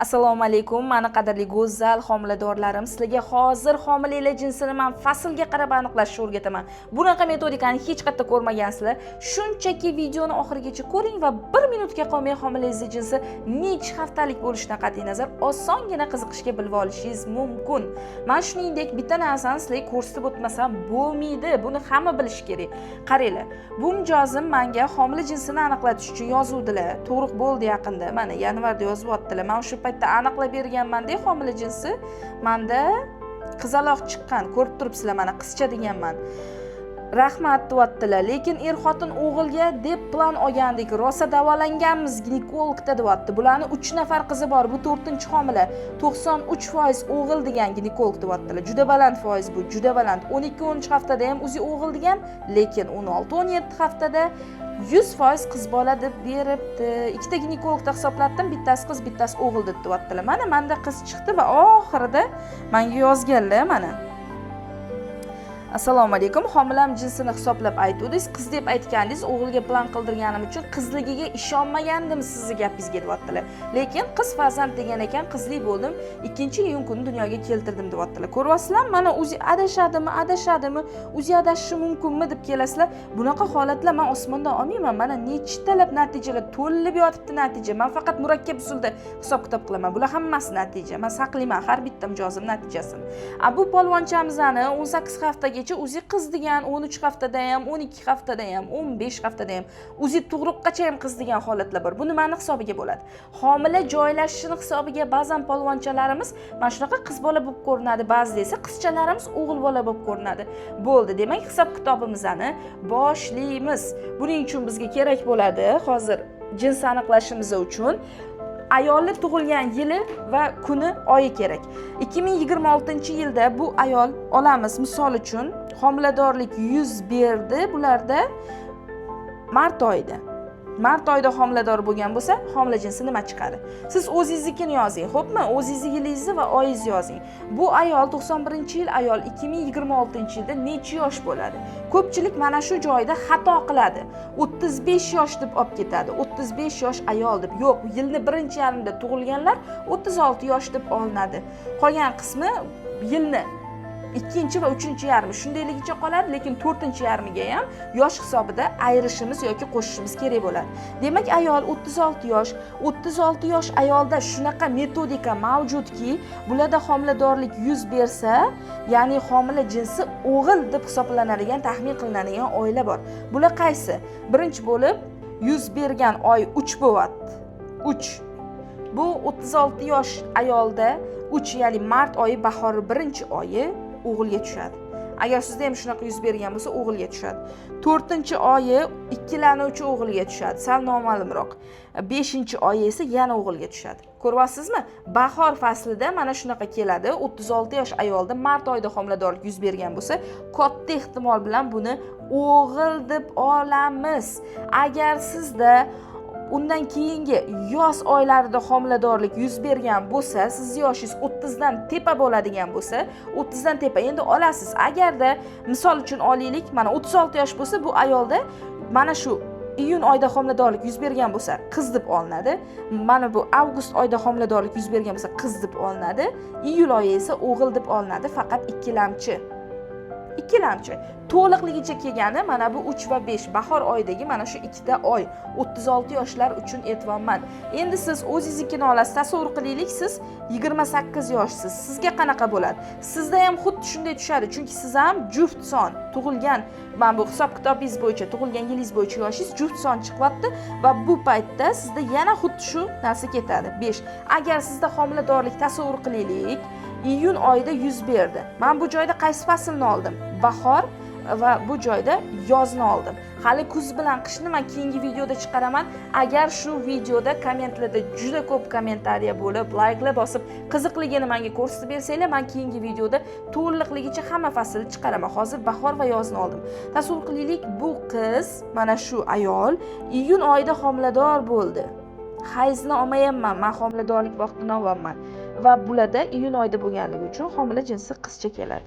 Assalomu alaykum, mani qadrli go'zal homiladorlarim. Sizlarga hozir homilalar jinsini man faslga qarab aniqlashni o'rgataman. Bunaqa metodikani hech qayerda ko'rmagansizlar. Shunchaki videoni oxirigacha ko'ring va 1 minutga qolmay homilangizni jinsi necha haftalik bo'lishidan qat'iy nazar osongina qiziqishga bilib olishingiz mumkin. Man shuningdek bitta narsani sizlarga ko'rsatib o'tmasam bo'lmaydi. Buni hamma bilishi kerak. Qaranglar, bu mijozim menga homila jinsini aniqlatish uchun yozuvdilar. Tug'ruq bo'ldi yaqinda. Mana yanvarda yozyaptilar. Men o'sha paytda aniqlab berganman-da, homila jinsi manda qizaloq chiqqan. Ko'rib turibsizlar, mana qizcha deganman. Rahmat deyaptilar, lekin er-xotin o'g'ilga deb plan olgandik, rosa davolanganmiz ginekologda deyapti. Bularni 3 nafar qizi bor, bu 4-homila. 93% o'g'il degan ginekolog deyaptilar. Juda baland foiz bu, juda baland. 12-13 haftada ham o'zi o'g'il degan, lekin 16-17 haftada 100% qiz bola deb beribdi. Ikkita ginekologda hisoblatdim, bittasi qiz, bittasi o'g'il deb deyaptilar. Mana menda qiz chiqdi va oxirida menga yozganlar mana. Assalomu alaykum, homilam jinsini hisoblab aytuvdingiz, qiz deb aytgandingiz, o'g'ilga plan qildirganim uchun qizligiga ishonmagandim sizni gapingizga deyaptilar. Lekin qiz farzand degan ekan, qizli bo'ldim, 2-iyun kuni dunyoga keltirdim deyaptilar. Ko'ryapsizlar, mana o'zi adashadimi, adashadimi, o'zi adashishi mumkinmi deb kelasizlar. Bunaqa holatlar men osmondan olmayman. Mana nechtalab natijalar to'lib yotibdi natija. Men faqat murakkab usulda hisob-kitob qilaman. Bular hammasi natija. Men saqlayman har bitta mijozim natijasini. A bu polvonchamizni 18 haftaga o'zi qiz degan, 13 haftada ham, 12 haftada ham, 15 haftada ham, o'zi tug'ruqqacha ham qiz degan holatlar bor. Bu nimani hisobiga bo'ladi? Homila joylashishini hisobiga ba'zan polvonchalarimiz mana shunaqa qiz bola bo'lib ko'rinadi, ba'zida esa qizchalarimiz o'g'il bola bo'lib ko'rinadi. Bo'ldi, demak hisob-kitobimizni boshlaymiz. Buning uchun bizga kerak bo'ladi hozir jins aniqlashimiz uchun ayolni tug'ilgan yili va kuni, oyi kerak. 2026-yilda bu ayol olamiz, misol uchun, homiladorlik yuz berdi bularda mart oyida. Mart oyida homilador bo'lgan bo'lsa, homila jinsi nima chiqadi? Siz o'zingiznikini yozing, xo'pmi? O'zingizni yilingizni va oyingizni yozing. Bu ayol 91-yil ayol 2026-yilda necha yosh bo'ladi? Ko'pchilik mana shu joyda xato qiladi. 35 yosh deb olib ketadi. 35 yosh ayol deb. Yo'q, yilni birinchi yarmida tug'ilganlar 36 yosh deb olinadi. Qolgan qismi yilni ikkinchi va uchinchi yarmi shundayligicha qoladi, lekin to'rtinchi yarmiga ham yosh hisobida ayirishimiz yoki qo'shishimiz kerak bo'ladi. Demak, ayol 36 yosh. 36 yosh ayolda shunaqa metodika mavjudki, bularda homiladorlik yuz bersa, ya'ni homila jinsi o'g'il deb hisoblanadigan, taxmin qilinadigan oila bor. Bular qaysi? Birinchi bo'lib yuz bergan oy 3 bo'lyapti. 3. Bu 36 yosh ayolda 3, ya'ni mart oyi, bahorning birinchi oyi o'g'ilga tushadi. Agar sizda ham shunaqa yuz bergan bo'lsa, o'g'ilga tushadi. 4-oyi ikkilanuvchi o'g'ilga tushadi, sal noma'lumroq. 5-oyi esa yana o'g'ilga tushadi. Ko'ryapsizmi? Bahor faslida mana shunaqa keladi. 36 yosh ayolda mart oyida homiladorlik yuz bergan bo'lsa, katta ehtimol bilan buni o'g'il deb olamiz. Agar sizda undan keyingi yoz oylarida homiladorlik yuz bergan bo'lsa, sizni yoshingiz 30 dan tepa bo'ladigan bo'lsa, 30 dan tepa endi olasiz. Agarda misol uchun olaylik, mana 36 yosh bo'lsa, bu ayolda mana shu iyun oyida homiladorlik yuz bergan bo'lsa, qiz deb olinadi. Mana bu avgust oyida homiladorlik yuz bergan bo'lsa, qiz deb olinadi. Iyul oyi esa o'g'il deb olinadi, faqat ikkilamchi. Ikkilamchi to'liqligicha kelgani mana bu 3 va 5 bahor oyidagi mana shu ikkita oy 36 yoshlar uchun aytyapman. Endi siz o'zingiznikini olasiz. Tasavvur qilaylik, siz 28 yoshsiz. Sizga qanaqa bo'ladi? Sizda ham xuddi shunday tushadi, chunki siz ham juft son tug'ilgan, mana bu hisob kitobingiz bo'yicha, tug'ilgan yilingiz bo'yicha yoshingiz juft son chiqyapti va bu paytda sizda yana xuddi shu narsa ketadi. 5. Agar sizda homiladorlik, tasavvur qilaylik, iyun oyida yuz berdi. Men bu joyda qaysi faslni oldim? Bahor va bu joyda yozni oldim. Hali kuz bilan qishni men keyingi videoda chiqaraman. Agar shu videoda kommentlarda juda ko'p kommentariya bo'lib, layklar bosib, qiziqligini menga ko'rsatib bersanglar, men keyingi videoda to'liqligicha hamma faslni chiqaraman. Hozir bahor va yozni oldim. Tasavvur qilaylik, bu qiz, mana shu ayol iyun oyida homilador bo'ldi. Hayzni olmayapman, men homiladorlik vaqtini olyapman. Va bularda iyun oyida bo'lganligi uchun homila jinsi qizcha keladi.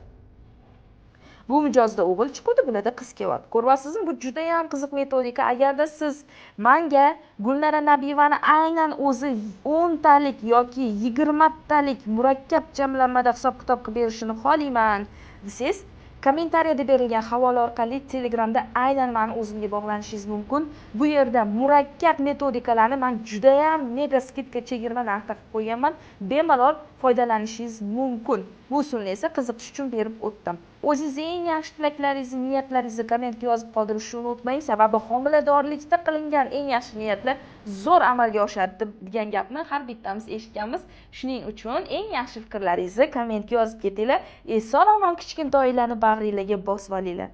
Bu mijozda o'g'il chiquvdi, bularda qiz kelyapti. Ko'ryapsizmi? Bu juda ham qiziq metodika. Agarda siz manga Gulnara Nabiyevani aynan o'zi 10 talik yoki 20 talik murakkab jamlanmada hisob-kitob qilib berishini xohlayman desangiz, kommentariyada berilgan havola orqali Telegramda aynan mani o'zimga bog'lanishingiz mumkin. Bu yerda murakkab metodikalarni man judayam mega скидка, chegirma narxda qilib qo'yganman. Bemalol foydalanishingiz mumkin. Bu usulni esa qiziqish uchun berib o'tdim. O'zingizni eng yaxshi tilaklaringizni, niyatlaringizni kommentga yozib qoldirishni unutmang. Sababi homiladorlikda qilingan eng yaxshi niyatlar zo'r amalga oshadi degan gapni har bittamiz eshitganmiz. Shuning uchun eng yaxshi fikrlaringizni kommentga yozib ketinglar. Eson omon kichkintoylarni bag'ringlarga bosib olinglar.